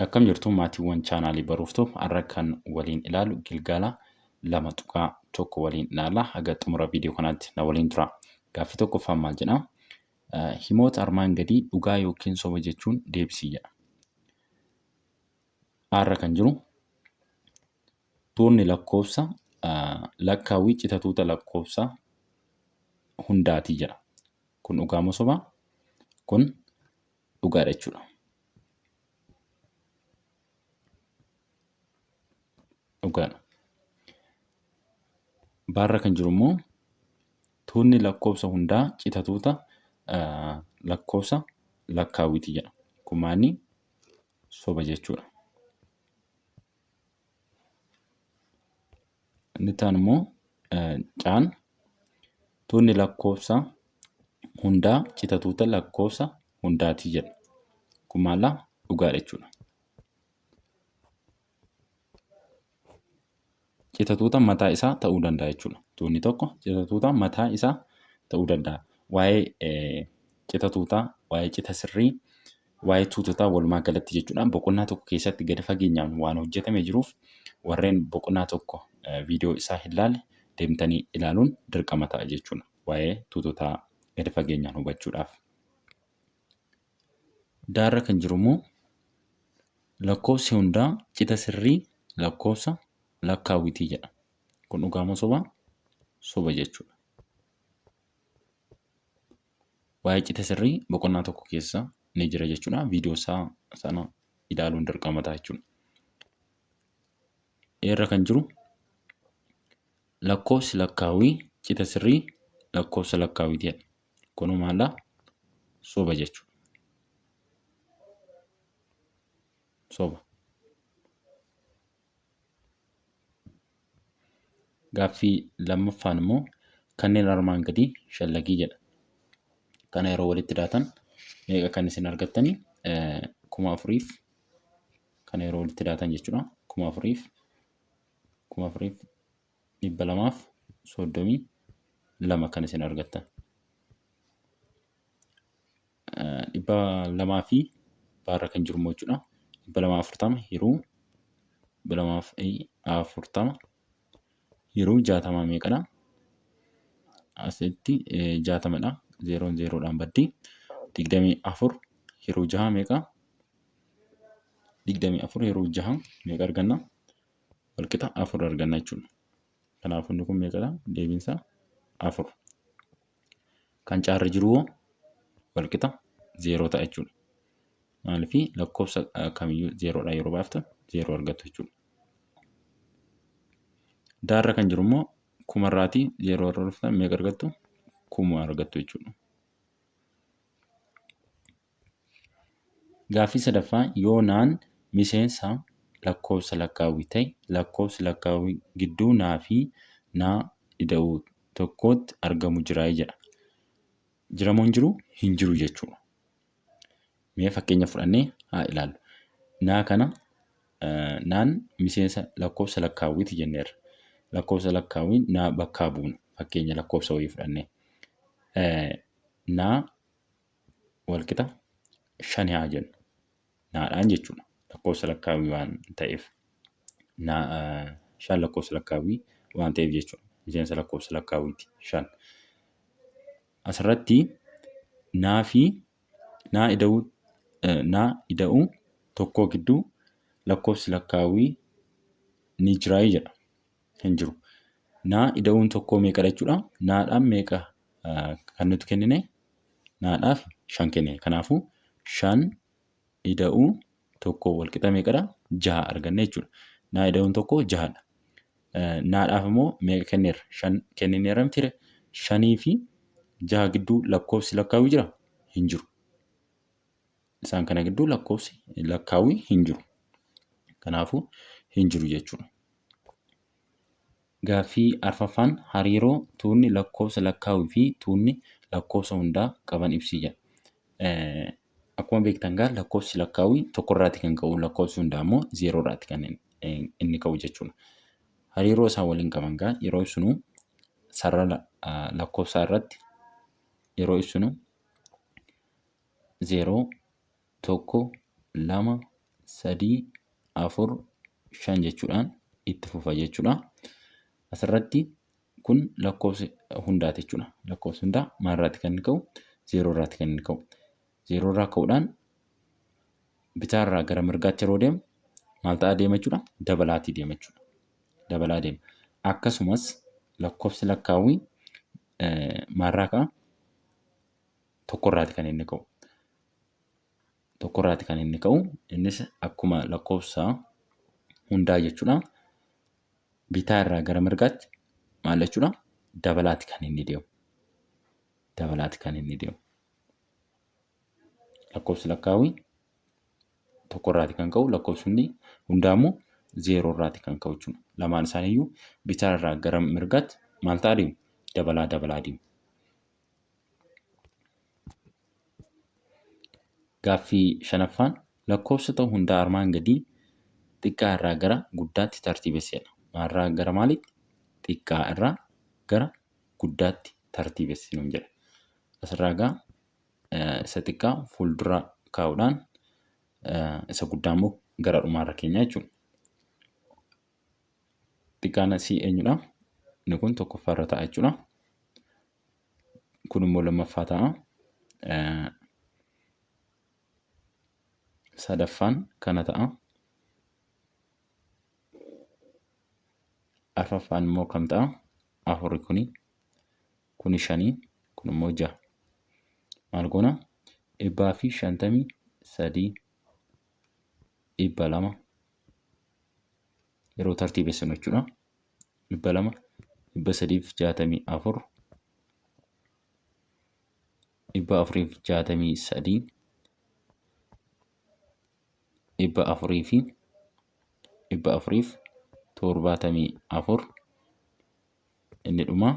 Akkam jirtu maatiiwwan chaanaalii Baruuf Tube, har'a kan waliin ilaalu gilgaala 2.1 waliin ilaalla. Haga xumura viidiyoo kanaatti na waliin tura. Gaaffii tokkoffaan maal jedha? Himoota armaan gadii dhugaa yookiin soba jechuun deebisii jedha. Har'a kan jiru tuunni lakkoofsa lakkaawwii cita tuuta lakkoofsa hundaati jedha. Kun dhugaa moo soba? Kun dhugaadha jechuudha. Dhugaadha. Baarra kan jiru immoo tuunni lakkoofsa hundaa cita tuuta lakkoofsa lakkaawwiiti jedha. Kun maali? Soba jechuudha. Inni itti aanu immoo caan tuunni lakkoofsa hundaa cita tuuta lakkoofsa hundaati jedha. Kun maala? Dhugaadha jechuudha. Cita tuuta mataa isaa ta'uu danda'a jechuudha. Tuunni tokko cita tuuta mataa isaa ta'uu danda'a. Waa'ee cita tuutaa, waa'ee cita sirrii, waa'ee tuutotaa walumaa galatti jechuudha. Boqonnaa tokko keessatti gadi fageenyaan waan hojjetame jiruuf warreen boqonnaa tokko viidiyoo isaa hin laalle deemtanii ilaaluun dirqama ta'a jechuudha. Waa'ee tuutotaa gadi fageenyaan hubachuudhaaf. Daarra kan jiru immoo lakkoofsi hundaa cita sirrii lakkoofsa lakkaawwitii jedha. Kun dhugaa moo soba? Soba jechuudha. Waa'ee cita sirrii boqonnaa tokko keessa ni jira jechuudha. Viidiyoo isaa sana ilaaluun dirqama ta'a jechuudha. Irra kan jiru lakkoofsi lakkaawwii cita sirrii lakkoofsa lakkaawwiiti jedha. Kunuu maala? Soba jechuudha. Soba. Gaaffii lammaffaan immoo kanneen armaan gadii shallagii jedha. Kana yeroo walitti daatan meeqa kan isin argattanii? Kuma afuriif kana yeroo walitti daatan jechuudha. Kuma afuriif 4232 kan isin argattan. Dhibba lamaa fi baarra kan jiru immoo jechuudha. 240 hiruu 240 hiruu 60 meeqadha? Asitti 60dha. Zeeroon zeeroodhaan baddi. 24 hiruu 6 meeqa? 24 hiruu 6 meeqa arganna? Walqixa 4 arganna jechuudha. Kanaafuu inni kun meeqadha? Deebiinsaa 4. Kan caarra jiru hoo walqixa 0 ta'a jechuudha. Maaliif lakkoofsa kamiyyuu zeeroodhaan yeroo baaftan 0 argattu jechuudha. Daarra kan jiru immoo kumarraatii 0 irra dhuftan meeqa argattu? 1000 argattu jechuudha. Gaaffii sadaffaa yoo naan miseensa lakkoofsa lakkaawwii ta'e lakkoofsi lakkaawwii gidduu naa fi naa ida'uu tokkootti argamu jiraa jedha. Jira moo hin jiru? Hin jiru jechuudha. Mee fakkeenya fudhannee haa ilaallu. Naa kana naan miseensa lakkoofsa lakkaawwiiti jenneerra. Lakkoofsa lakkaawwii naa bakkaa buuna. Fakkeenya lakkoofsa wayii fudhannee. Naa walqixa shani haa jennu. Naadhaan jechuudha. Lakkoofsa lakkaawwii waan ta'eef. Shan lakkoofsa lakkaawwii waan ta'eef jechuudha. Miseensa lakkoofsa lakkaawwiiti shan. Asirratti naa fi naa ida'uu naa ida'uu tokkoo gidduu lakkoofsi lakkaawwii ni jiraa jedha. Hin jiru. Naa ida'uun tokkoo meeqadha jechuudha. Naadhaan meeqa kan nuti kennine? Naadhaaf shan kennine. Kanaafuu shan ida'uu tokko walqixa meeqadha? Jaha arganne jechuudha. Naa ida'uun tokko jahadha. Naadhaaf immoo meeqa kenneerra? Shan kennineerra mitiire? Shanii fi jaha gidduu lakkoofsi lakkaawwii jira? Hin jiru. Isaan kana gidduu lakkoofsi lakkaawwii hin jiru. Kanaafuu hin jiru jechuudha. Gaaffii arfaffaan hariiroo tuunni lakkoofsa lakkaawwii fi tuunni lakkoofsa hundaa qaban ibsi jedha. Akkuma beektan gaa lakkoofsi lakkaawwii tokkorraati kan ka'u lakkoofsi hundaa immoo zeeroorraati kan inni ka'u jechuudha. Hariiroo isaan waliin qaban gaa yeroo ibsinu sarara lakkoofsaa irratti yeroo ibsinu 0, 1, 2, 3, 4, 5 jechuudhaan itti fufa jechuudha. Asirratti kun lakkoofsa hundaati jechuudha. Lakkoofsi hundaa maalirraati kan inni ka'u? Zeeroo irraati kan inni ka'u. Zeeroo irraa ka'uudhaan bitaarraa gara mirgaatti yeroo deemu maal ta'aa deema jechuudha? Dabalaatii deema jechuudha. Dabalaa deema. Akkasumas lakkoofsi lakkaawwii maalirraa ka'a? Tokkorraati kan inni ka'u. Tokkorraati kan inni ka'u. Innis akkuma lakkoofsa hundaa jechuudha. Bitaa irraa gara mirgaatti maal jechuudha? Dabalaati kan inni deemu. Dabalaati kan inni deemu. Lakkoofsi lakkaawwii tokkorraati kan ka'u lakkoofsi hundi hundaa immoo zeeroo irraati kan ka'u jechuudha. Lamaan isaaniiyyuu bitaa irraa gara mirgaatti maal ta'aa deemu? Dabalaa dabalaa deemu. Gaaffii shanaffaan lakkoofsota hundaa armaan gadii xiqqaa irraa gara guddaatti tartiibessedha. Maalirraa gara maaliitti? Xiqqaa irraa gara guddaatti tartiibessi nuun jedha. Asirraa egaa isa xiqqaa fuuldura kaa'uudhaan isa guddaa immoo gara dhumaarra keenya jechuudha. Xiqqaan asii eenyudha? Inni kun tokkoffaarra ta'a jechuudha. Kun immoo lammaffaa ta'a. Sadaffaan kana ta'a. Arfaffaan immoo kam ta'a? Afurri kuni, kuni shanii, kun immoo ja'a. Maal goona? 153, 200 yeroo tartiibessinu jechuudha. 200, 364, 463, 400 fi 474, inni dhumaa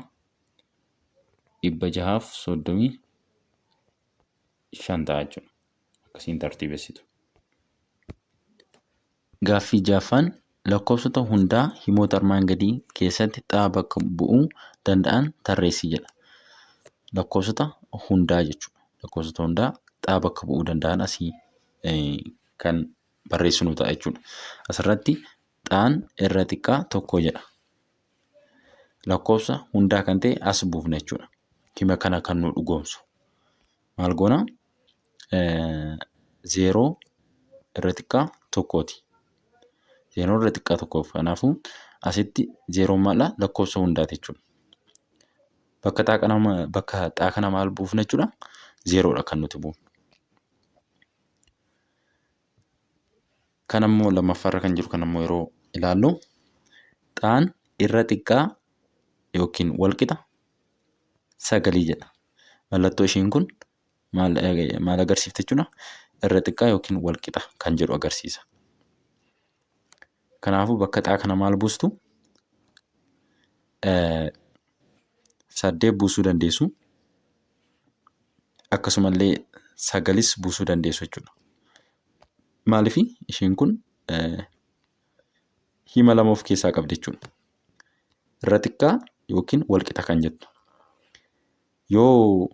635 ta'a jechuudha. Akkasiin tartiibessitu. Gaaffii ja'affaan lakkoofsota hundaa himoota armaan gadii keessatti xaa bakka bu'uu danda'an tarreessi jedha. Lakkoofsota hundaa jechuudha. Lakkoofsota hundaa xaa bakka bu'uu danda'an asii kan barreessinu ta'a jechuudha. Asirratti xaan irra xiqqaa tokko jedha. Lakkoofsa hundaa kan ta'e as buufna jechuudha. Hima kana kan nu dhugoomsu. Maal goona? Zeeroo irra xiqqaa tokkooti. Zeeroo irra xiqqaa tokkoof. Kanaafuu asitti zeeroon maaldha? Lakkoofsa hundaati jechuudha. Bakka xaa kana bakka xaa kana maal buufna jechuudha? Zeeroodha kan nuti buufnu. Kan ammoo lammaffaarra kan jiru kan ammoo yeroo ilaallu xaan irra xiqqaa yookiin walqixa sagalii jedha. Mallattoo ishiin kun maal agarsiifti jechuudha? Irra xiqqaa yookiin walqixa kan jedhu agarsiisa. Kanaafuu bakka xaa kana maal buustu? Saddeet buusuu dandeessu. Akkasumallee sagalis buusuu dandeessu jechuudha. Maaliif ishiin kun hima lama of keessaa qabdi jechuudha. Irra xiqqaa yookiin walqixa kan jettu. Yoo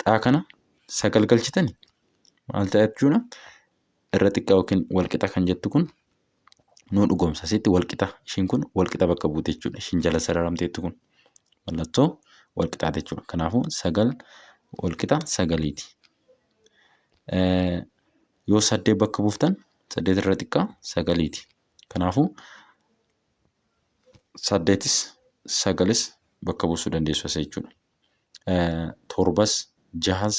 xaa kana sagal galchitani maal ta'a jechuudha? Irra xiqqaa yookiin walqixa kan jettu kun nu dhugoomsa. Asitti walqixa ishiin kun walqixa bakka buute jechuudha. Ishiin jala sararamteettu kun mallattoo walqixaati jechuudha. Kanaafuu sagal walqixa sagaliiti. Yoo saddeet bakka buuftan saddeet irra xiqqaa sagaliiti. Kanaafuu saddeetis sagalis bakka buusuu dandeessu as jechuudha. Torbas jahas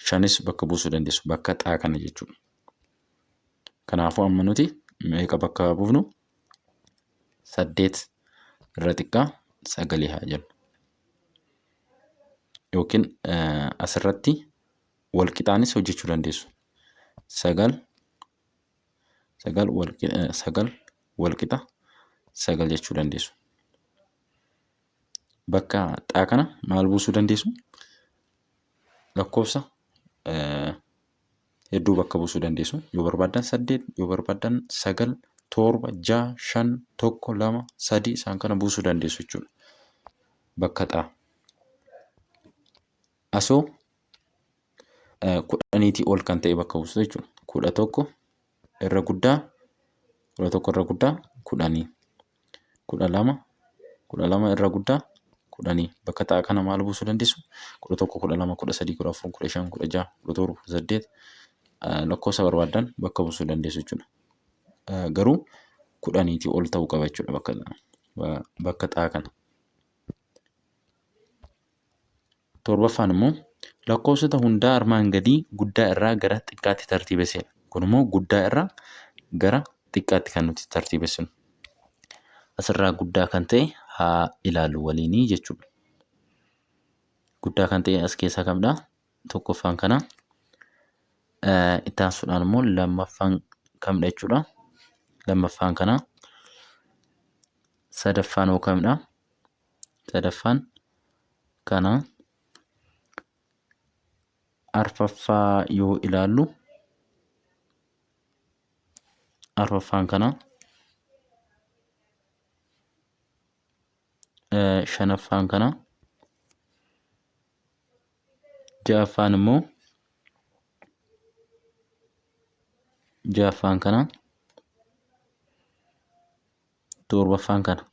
shanis bakka buusuu dandeessu bakka xaa kana jechuudha. Kanaafuu amma nuti meeqa bakka buufnu? Saddeet irra xiqqaa sagalii haa jennu. Yookiin asirratti walqixaanis hojjechuu dandeessu. Sagal sagal sagal walqixa sagal jechuu dandeessu. Bakka xaa kana maal buusuu dandeessu? Lakkoofsa hedduu bakka buusuu dandeessu. Yoo barbaaddan saddeet, yoo barbaaddan sagal, torba, ja'a, shan, tokko, lama, sadi isaan kana buusuu dandeessu jechuudha. Bakka xaa. Asoo kudhaniitii ol kan ta'e bakka buusu jechuudha. 11 Irra guddaa 11 irra guddaa 10. 12 12 irra guddaa 10. Bakka xaa kana maal buusuu dandeessu? 11, 12, 13, 14, 15, 16, 17, 18 lakkoofsa barbaaddan bakka buusuu dandeessu jechuudha. Garuu 10tii ol ta'uu qaba jechuudha bakka xaa kana. Torbaffaan immoo lakkoofsota hundaa armaan gadii guddaa irraa gara xiqqaatti tartiibesseedha. Kun immoo guddaa irraa gara xiqqaatti kan nuti tartiibessinu. Asirraa guddaa kan ta'e haa ilaallu waliinii jechuudha. Guddaa kan ta'e as keessaa kamidha? Tokkoffaan kana. Itti aansuudhaan immoo lammaffaan kamidha jechuudha? Lammaffaan kana. Sadaffaan hoo kamidha? Sadaffaan kana. Arfaffaa yoo ilaallu arfaffaan kana. Shanaffaan kana. Ja'affaan immoo ja'affaan kana. Torbaffaan kana.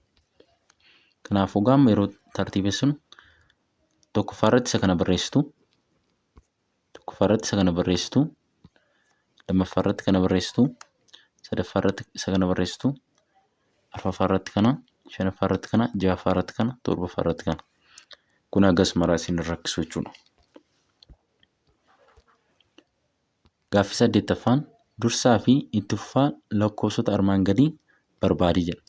Kanaafuu gaamma yeroo tartiibessinu tokkoffaa irratti isa kana barreessitu. Tokkoffaa irratti isa kana barreessitu. Lammaffaa irratti kana barreessitu. Sadaffaa irratti isa kana barreessitu. Arfaffaa irratti kana. Shanaffaa irratti kana. Ja'affaa irratti kana. Torbaffaa irratti kana. Kun hagas maraa isin rakkisu jechuudha. Gaaffii saddeettaffaan dursaa fi itti fufaa lakkoofsota armaan gadii barbaadi jedha.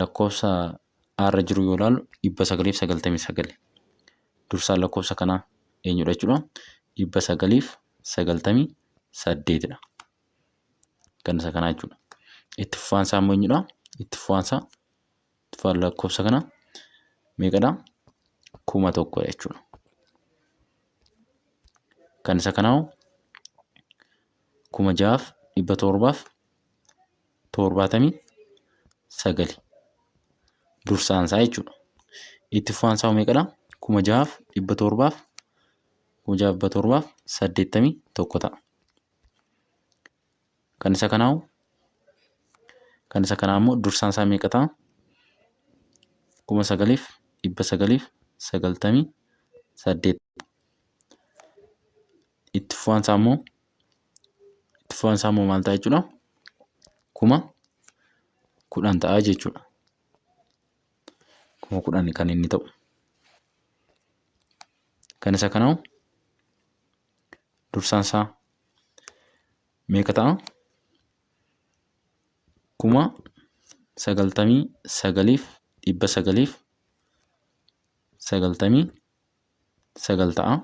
Lakkoofsa A irra jiru yoo ilaallu 999. Dursaan lakkoofsa kanaa eenyudha jechuudha? 998 dha. Kan isa kanaa jechuudha. Itti fufaan isaa immoo eenyudha? Itti fufaan isaa itti fufaan lakkoofsa kanaa meeqadha? 1000 dha jechuudha. Kan isa kanaa hoo 6779 dursaan isaa jechuudha. Itti fufaan isaa meeqadha? 6781 ta'a. Kan isa kanaa hoo kan isa kanaa immoo dursaan isaa meeqa ta'a? 9998. Itti fufaan isaa immoo itti fufaan isaa immoo maal ta'a jechuudha? 10,000 ta'a jechuudha. 10,000 kan inni ta'u. Kan isa kanaa dursaan isaa meeqa ta'a? 99,999 ta'a.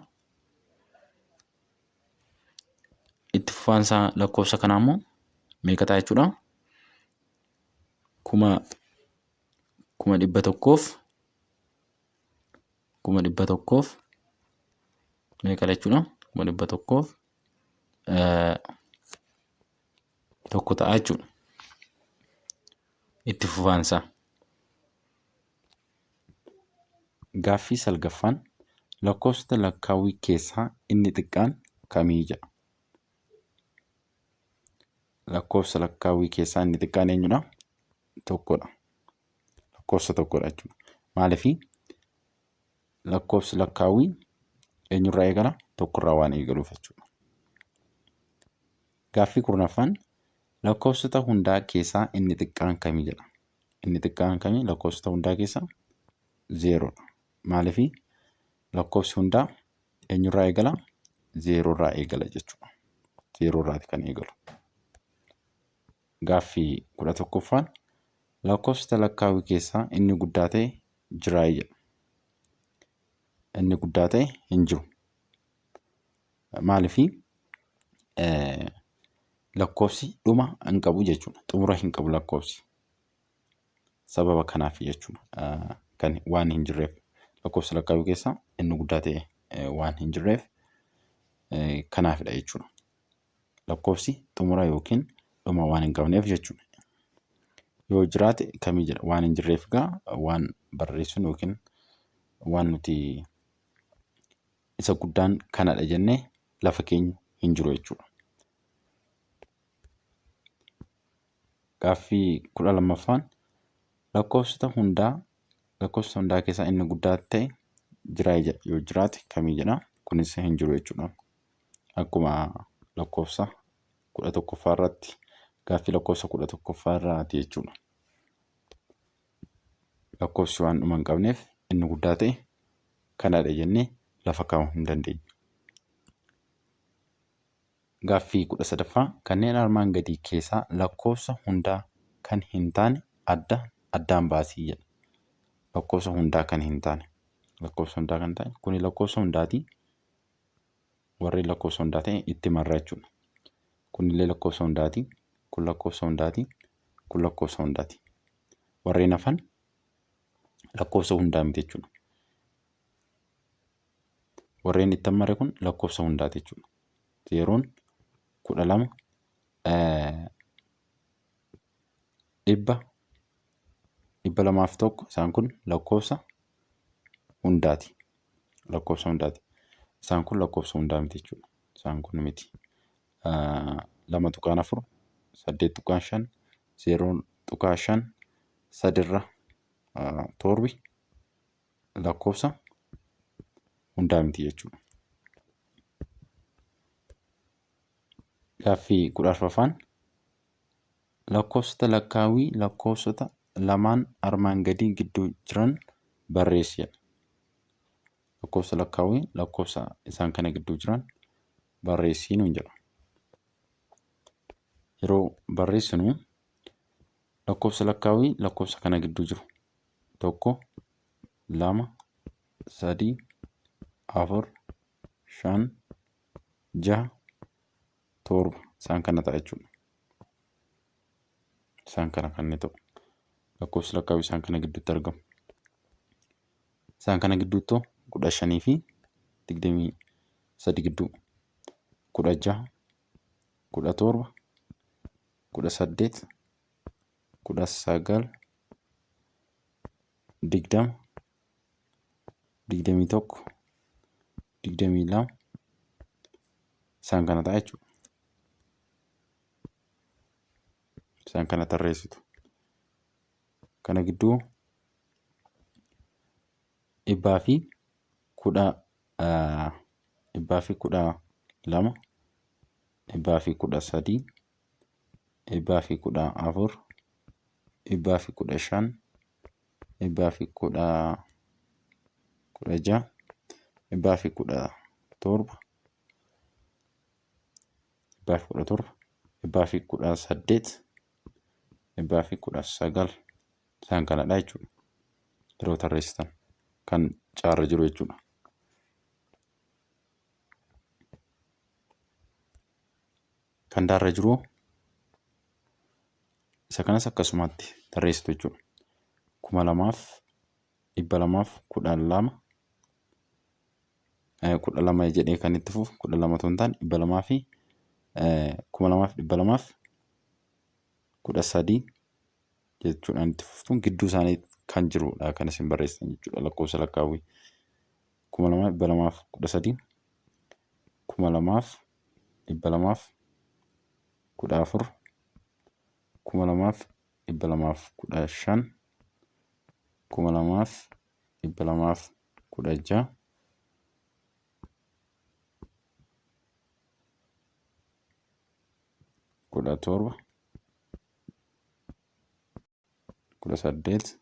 Itti fufaan isaa lakkoofsa kanaa immoo meeqa ta'a jechuudha? Kuma kuma dhibba tokkoof 100,000 meeqa jechuudha? 100,001 ta'a jechuudha. Itti fufaan isaa. Gaaffii salgaffaan lakkoofsota lakkaawwii keessaa inni xiqqaan kamii jedha. Lakkoofsa lakkaawwii keessaa inni xiqqaan eenyudha? Tokkodha. Lakkoofsa tokkodha jechuudha. Maaliifii lakkoofsi lakkaawwii eenyurraa eegala? Tokkorraa waan eegaluuf jechuudha. Gaaffii kurnaffaan lakkoofsota hundaa keessaa inni xiqqaan kamii jedha. Inni xiqqaan kamii lakkoofsota hundaa keessaa? Zeeroodha. Maaliifii lakkoofsi hundaa eenyurraa eegala? Zeeroorraa eegala jechuudha. Zeeroorraati kan eegalu. Gaaffii 11ffaan lakkoofsota lakkaawwii keessaa inni guddaa ta'e jiraa jedha. Inni guddaa ta'e hin jiru. Maaliifii lakkoofsi dhuma hin qabu jechuudha. Xumura hin qabu lakkoofsi. Sababa kanaaf jechuudha. Kan waan hin jirreef lakkoofsa lakkaawwii keessaa inni guddaa ta'e waan hin jirreef kanaafidha jechuudha. Lakkoofsi xumura yookiin dhuma waan hin qabneef jechuudha. Yoo jiraate kamii jedha waan hin jirreef egaa waan barreessinu yookiin waan nuti isa guddaan kanadha jennee lafa keenyu hin jiru jechuudha. Gaaffii 12ffaan lakkoofsota hundaa lakkoofsota hundaa keessaa inni guddaa ta'e jiraa jedha. Yoo jiraate kamii jedha. Kunis hin jiru jechuudha. Akkuma lakkoofsa 11ffaa irratti gaaffii lakkoofsa 11ffaa irraati jechuudha. Lakkoofsi waan dhuma hin qabneef inni guddaa ta'e kanadha jennee lafa kaa'uu hin dandeenyu. Gaaffii 13ffaa kanneen armaan gadii keessaa lakkoofsa hundaa kan hin taane adda addaan baasii jedha. Lakkoofsa hundaa kan hin taane. Lakkoofsa hundaa kan taane kuni lakkoofsa hundaati. Warreen lakkoofsa hundaa ta'e itti marra jechuudha. Kunillee lakkoofsa hundaati. Kun lakkoofsa hundaati. Kun lakkoofsa hundaati. Warreen hafan lakkoofsa hundaa miti jechuudha. Warreen itti hammare kun lakkoofsa hundaati jechuudha. Zeeroon 12 dhibba 201 isaan kun lakkoofsa hundaati. Lakkoofsa hundaati. Isaan kun lakkoofsa hundaa miti jechuudha. Isaan kun miti. 2.4 8.5 0.5 sadirra torbi lakkoofsa hundaa miti jechuudha. Gaaffii 14ffaan lakkoofsota lakkaawwii lakkoofsota lamaan armaan gadii gidduu jiran barreessi jedha. Lakkoofsa lakkaawwii lakkoofsa isaan kana gidduu jiran barreessii nuun jedha. Yeroo barreessinu lakkoofsa lakkaawwii lakkoofsa kana gidduu jiru 1 2 3 4 5 6 7 isaan kana ta'a jechuudha. Isaan kana kan inni ta'u. Lakkoofsi lakkaawwii isaan kana gidduutti argamu. Isaan kana gidduutti 15 fi 23 gidduu 16 17 18 19 20 21 22 isaan kana ta'a jechuudha. Isaan kana tarreessitu. Kana gidduu dhibbaa fi kudha 112 113 114 115 116 117 117 118 119 isaan kanadha jechuudha. Yeroo tarreessitan kan caarra jiru jechuudha. Kan daarra jiru isa kanas akkasumatti tarreessitu jechuudha. 2212 12 jedhee kan itti fufu 12 otoo hin taane 200 fi 2213 jechuudhaan itti fuftuun gidduu isaanii kan jirudha kan isin barreessitan jechuudha lakkoofsa lakkaawwii. 2213 2214 2215 2216 17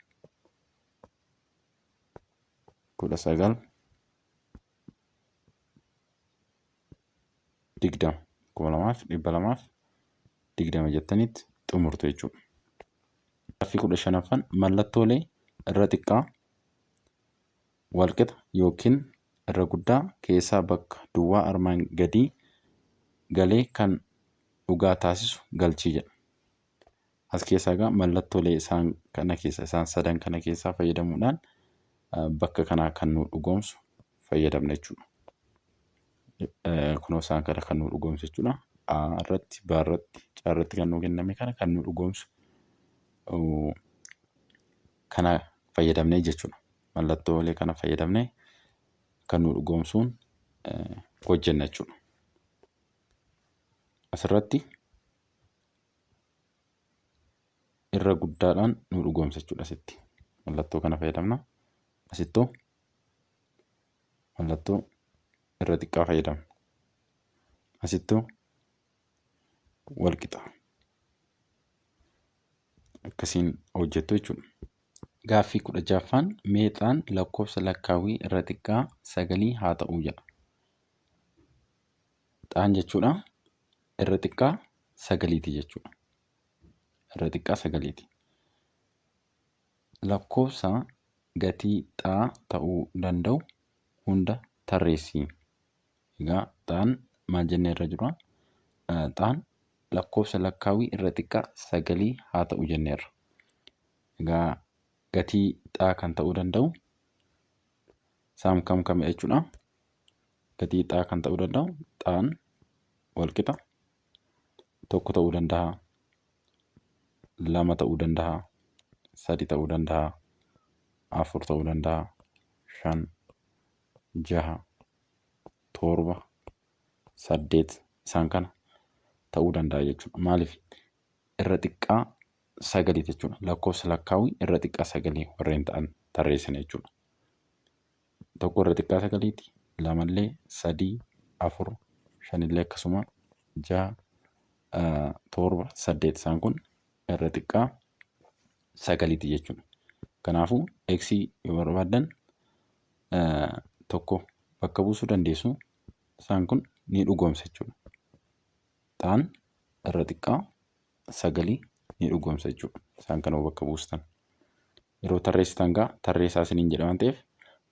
18 19 20 2220 jettanitti xumurtu jechuudha. Gaaffii 15ffaan mallattoolee irra xiqqaa walqixa yookiin irra guddaa keessaa bakka duwwaa armaan gadii galee kan dhugaa taasisu galchii jedha. As keessaa egaa mallattoolee isaan kana keessa isaan sadan kana keessaa fayyadamuudhaan bakka kanaa kan nu dhugoomsu fayyadamna jechuudha. Kunoo isaan kana kan nu dhugoomsu jechuudha. A irratti, B irratti, C irratti kan nu kenname kana kan nu dhugoomsu kana fayyadamnee jechuudha. Mallattoolee kana fayyadamnee kan nu dhugoomsuun hojjenna jechuudha. Asirratti Irra guddaadhaan nu dhugoomsa jechuudha asitti. Mallattoo kana fayyadamna. Asittoo mallattoo irra xiqqaa fayyadamna. Asittoo wal qixa. Akkasiin hojjettu jechuudha. Gaaffii 16ffaan meexxaan lakkoofsa lakkaawwii irra xiqqaa sagalii haa ta'uu jedha. Xaan jechuudha irra xiqqaa sagaliiti jechuudha. Irra xiqqaa sagaliiti. Lakkoofsa gatii xaa ta'uu danda'u hunda tarreessi. Egaa xaan maal jennee irra jira? Xaan lakkoofsa lakkaawwii irra xiqqaa sagalii haa ta'u jenneerra. Egaa gatii xaa kan ta'uu danda'u isaan kam kamidha jechuudha. Gatii xaa kan ta'uu danda'u xaan walqixa 1 ta'uu danda'a, 2 ta'uu danda'a, 3 ta'uu danda'a, 4 ta'uu danda'a, 5, 6, 7, 8 isaan kana ta'uu danda'a jechuudha. Maaliif irra xiqqaa sagalii jechuudha. Lakkoofsa lakkaawwii irra xiqqaa sagalii warreen ta'an tarreessina jechuudha. 1 irra xiqqaa sagaliiti, 2llee, 3, 4, 5llee akkasuma, 6, 7, 8 isaan kun irra xiqqaa sagaliiti jechuudha. Kanaafuu x yoo barbaaddan 1 bakka buusuu dandeessu. Isaan kun ni dhugoomsa jechuudha. Xaan irra xiqqaa sagalii ni dhugoomsa jechuudha. Isaan kana bakka buustan. Yeroo tarreessitan gaa tarreessaa isiniin jedha waan ta'eef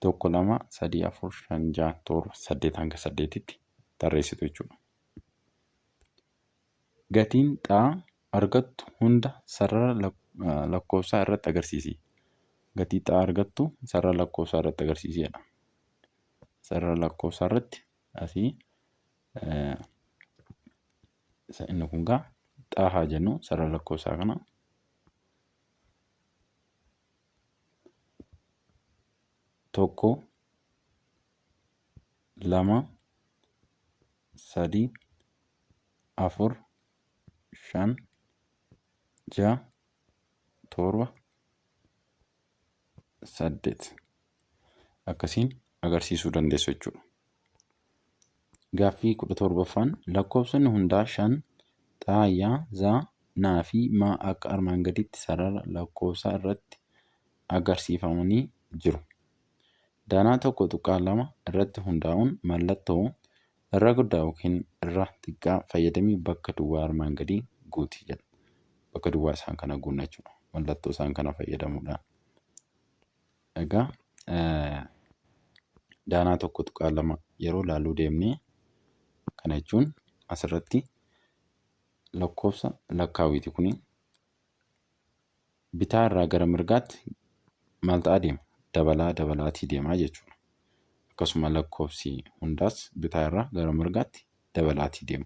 1 2 3 4 5 6 7 8 hanga 8tti tarreessitu jechuudha. Gatiin xaa argattu hunda sarara lakkoofsaa irratti agarsiisi. Gatii xaa argattu sarara lakkoofsaa irratti agarsiisi jedha. Sarara lakkoofsaa irratti asii inni kun gaa xaa haa jennu sarara lakkoofsaa kana. 1 2 3 4 5 6 7 8 akkasiin agarsiisuu dandeessu jechuudha. Gaaffii 17ffaan lakkoofsonni hundaa 5 xaa yaa zaa naa fi maa akka armaan gaditti sarara lakkoofsaa irratti agarsiifamanii jiru. Danaa 1.2 irratti hundaa'uun mallattoo irra guddaa yookiin irra xiqqaa fayyadamii bakka duwwaa armaan gadii guuti jedha. Bakka duwwaa isaan kana guunna jechuudha. Mallattoo isaan kana fayyadamuudhaan. Egaa daanaa 1.2 yeroo ilaaluu deemnee kana jechuun asirratti lakkoofsa lakkaawwiiti kuni. Bitaa irraa gara mirgaatti maal ta'aa deema? Dabalaa dabalaatii deemaa jechuudha. Akkasuma lakkoofsi hundaas bitaa irraa gara mirgaatti dabalaatii deema.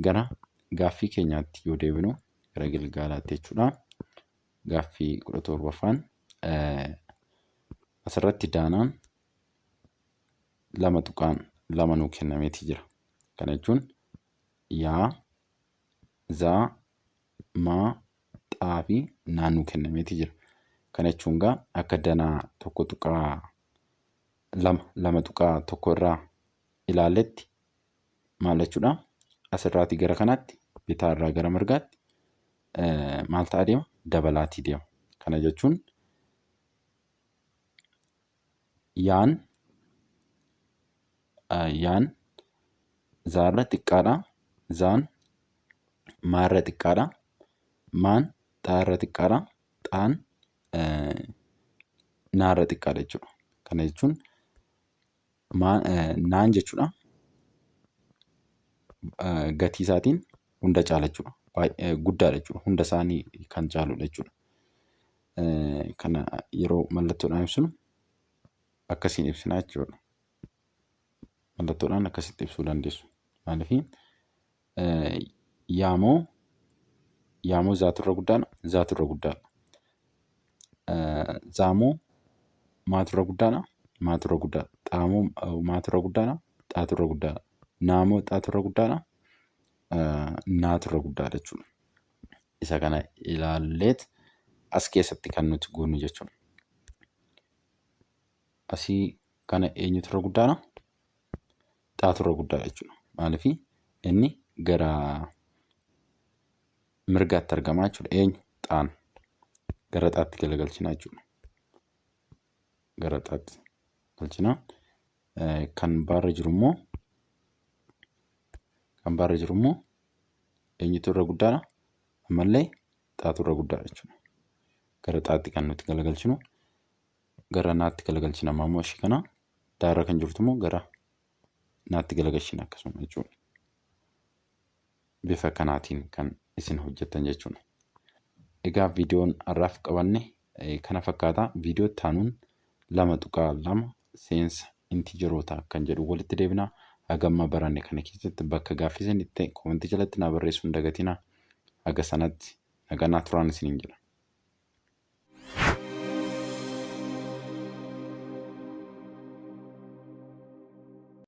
Gara gaaffii keenyaatti yoo deebinu gara gilgaalaatti jechuudha. Gaaffii 17ffaan asirratti daanaan 2.2 nuu kennameetii jira. Kana jechuun yaa, zaa, maa, xaa fi naa nuu kennameetii jira. Kana jechuun gaa akka danaa 1.2 2.1 irraa ilaalletti maal jechuudha? Asirraatii gara kanaatti bitaa irraa gara mirgaatti maal ta'aa deema? Dabalaatii deema. Kana jechuun yaan yaan zaarra xiqqaadha. Zaan maarra xiqqaadha. Maan xaarra xiqqaadha. Xaan naarra xiqqaadha jechuudha. Kana jechuun naan jechuudha. Gatii isaatiin hunda caala jechuudha. Baay'ee guddaadha jechuudha. Hunda isaanii kan caaludha jechuudha. Kana yeroo mallattoodhaan ibsinu akkasiin ibsina jechuudha. Mallattoodhaan akkasitti ibsuu dandeessu. Maaliif yaamoo zaaturra guddaadha, zaaturra guddaadha. Zaamoo maaturra guddaadha, maaturra guddaadha. Xaamoo maaturra guddaadha, xaaturra guddaadha. Naamoo xaaturra guddaadha, naaturra guddaadha jechuudha. Isa kana ilaalleet as keessatti kan nuti guunnu jechuudha. Asii kana eenyutu irra guddaadha? Xaatu irra guddaadha jechuudha. Maaliif inni gara mirgaatti argama jechuudha. Eenyu? Xaan. Gara xaatti galagalchina jechuudha. Gara xaatti galchina. Kan baarra jiru immoo kan baarra jiru immoo eenyutu irra guddaadha? Ammallee xaatu irra guddaadha jechuudha. Gara xaatti kan nuti galagalchinu, gara naatti galagalchina. Amma immoo ishii kana daarra kan jirtu immoo gara naatti galagalchina akkasuma jechuudha. Bifa kanaatiin kan isin hojjettan jechuudha. Egaa viidiyoon har'aaf qabanne kana fakkaata. Viidiyoo itti aanuun 2.2 seensa intiijerootaa kan jedhu walitti deebina. Hagamma baranne kana keessatti bakka gaaffii isinitti ta'e koomentii jalatti naa barreessuu hin dagatinaa. Haga sanatti nagaa naa turaan isiniin jedha.